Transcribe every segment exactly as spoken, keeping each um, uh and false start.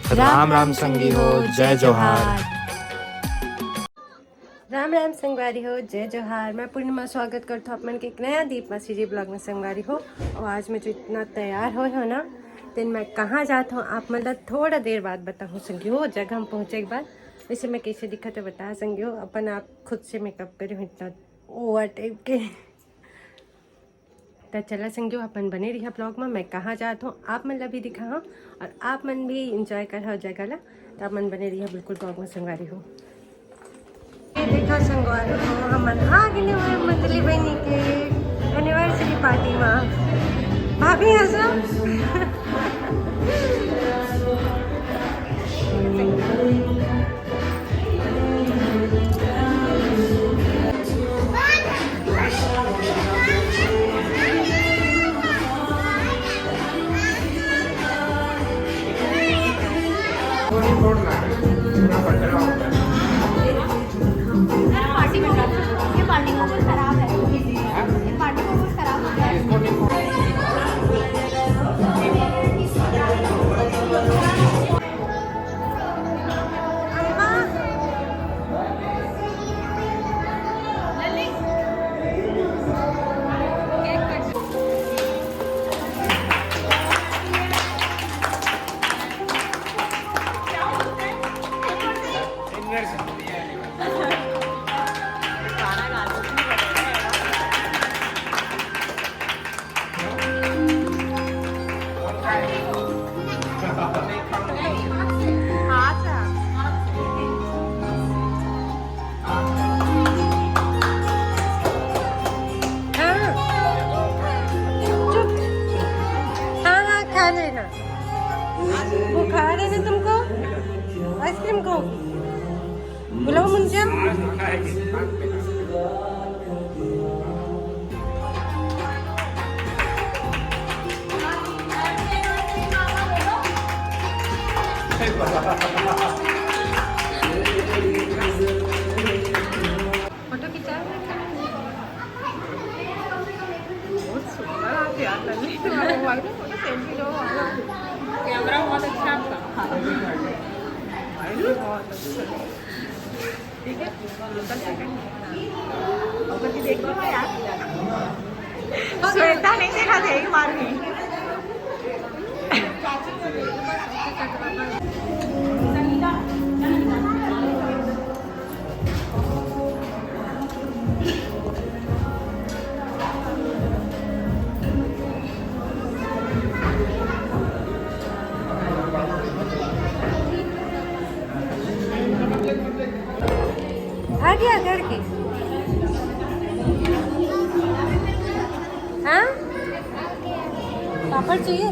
राम राम संगी हो, जय जोहार। राम राम संगवारी हो, जय जोहार। मैं पूर्णिमा स्वागत करथों आप मन के एक नया दीप मासी जी ब्लॉग में संगवारी हो। और आज मैं जो इतना तैयार होय हों ना, तेन मैं कहाँ जात हों आप मन ला थोड़ा देर बाद बताहूँ संगी हो। जगह हम पहुँचे के बाद वैसे मैं कैसे दिखत हों बता संगी हो, अपन आप खुद से मेकअप करे हों इतना ओवर टाइप के। त चला संगी हो, अपन बने रहिहा ब्लॉग में। मैं कहाँ जात हों आप मन ला भी दिखाहूँ और आप मन भी एंजॉय करहा जगह ला। त आप मन बने रहिहा बिल्कुल ब्लॉग में संगवारी हो। ये देखा संगवारी हो, हमन आ गेन हवन मंदली बहिनी के एनिवर्सरी पार्टी में। भाभी हंसो। पार्टी में जाओ। ये पार्टी का कुछ खराब है। ये पार्टी का कुछ खराब होता है। हाँ, हाँ। चुप। हाँ, हाँ, खा लेना। बुखार है ना तुमको? आइसक्रीम खाओ। बुलाओ मुंजा। फोटो खिंचा। बहुत सुंदर आते यार, नंदी तुम्हारे मोबाइल में फोटो सेल्फी लो वाला। कैमरा बहुत अच्छा आपका। हाँ। मोबाइल भी बहुत अच्छा। ठीक है, अंकल सेकंड। अंकल जी देख लो यार। श्वेता नहीं देखा था एक बार भी। आ गया घर के। हाँ, पापड़ चाहिए।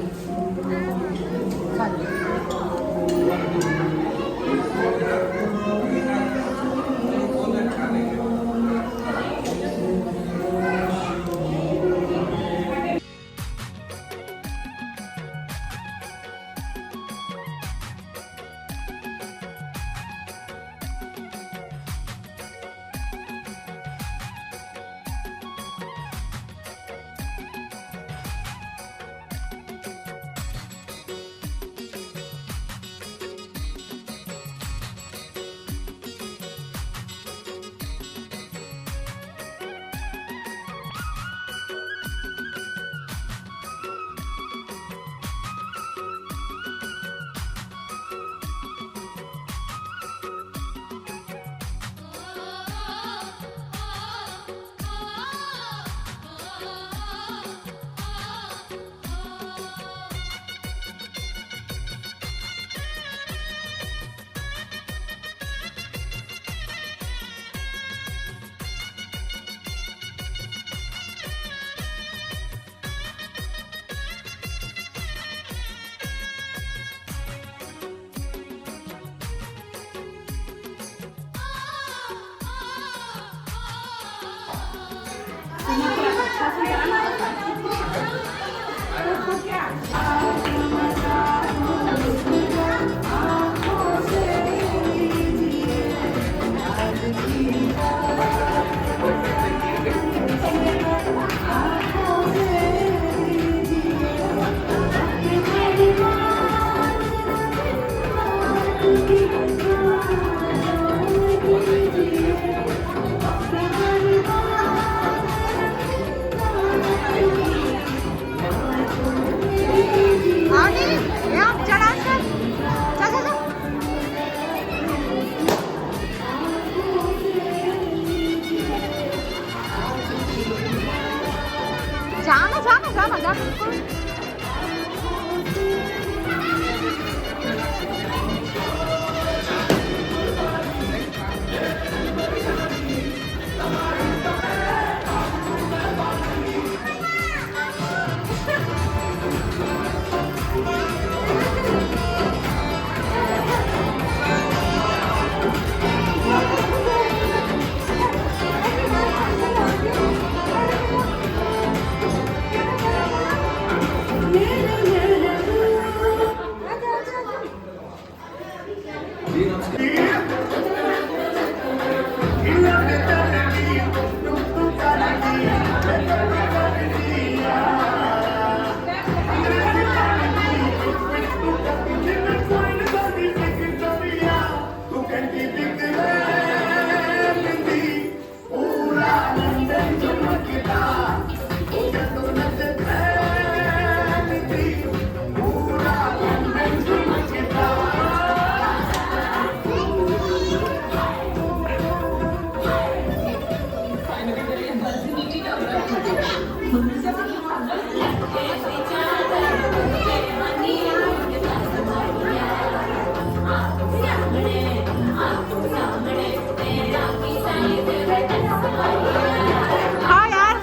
हाँ यार।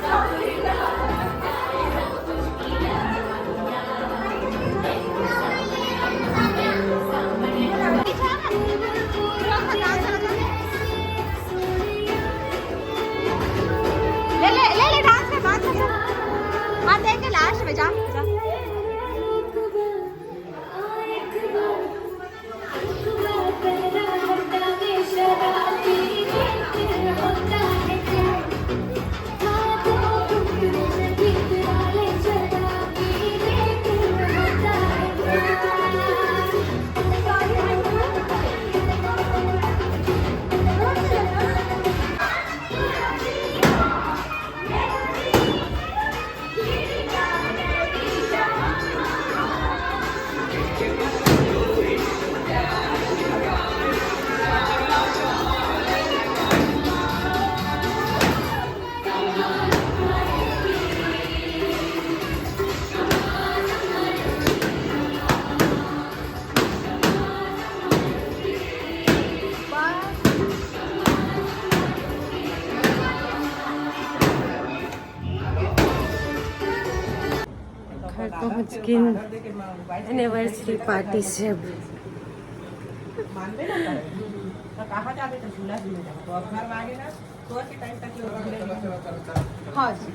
ले, ले, ले, ले, डांस कर, डांस कर। हाँ, देख के लास्ट में जा, जा। घर पहुंच के एनिवर्सरी पार्टी से अब। मानबे ना करे। तो कहाँ जाबे तो झूला झूले जाबे। तो अब घर में आगे ना, सोच के टाइम तक हाँ जी।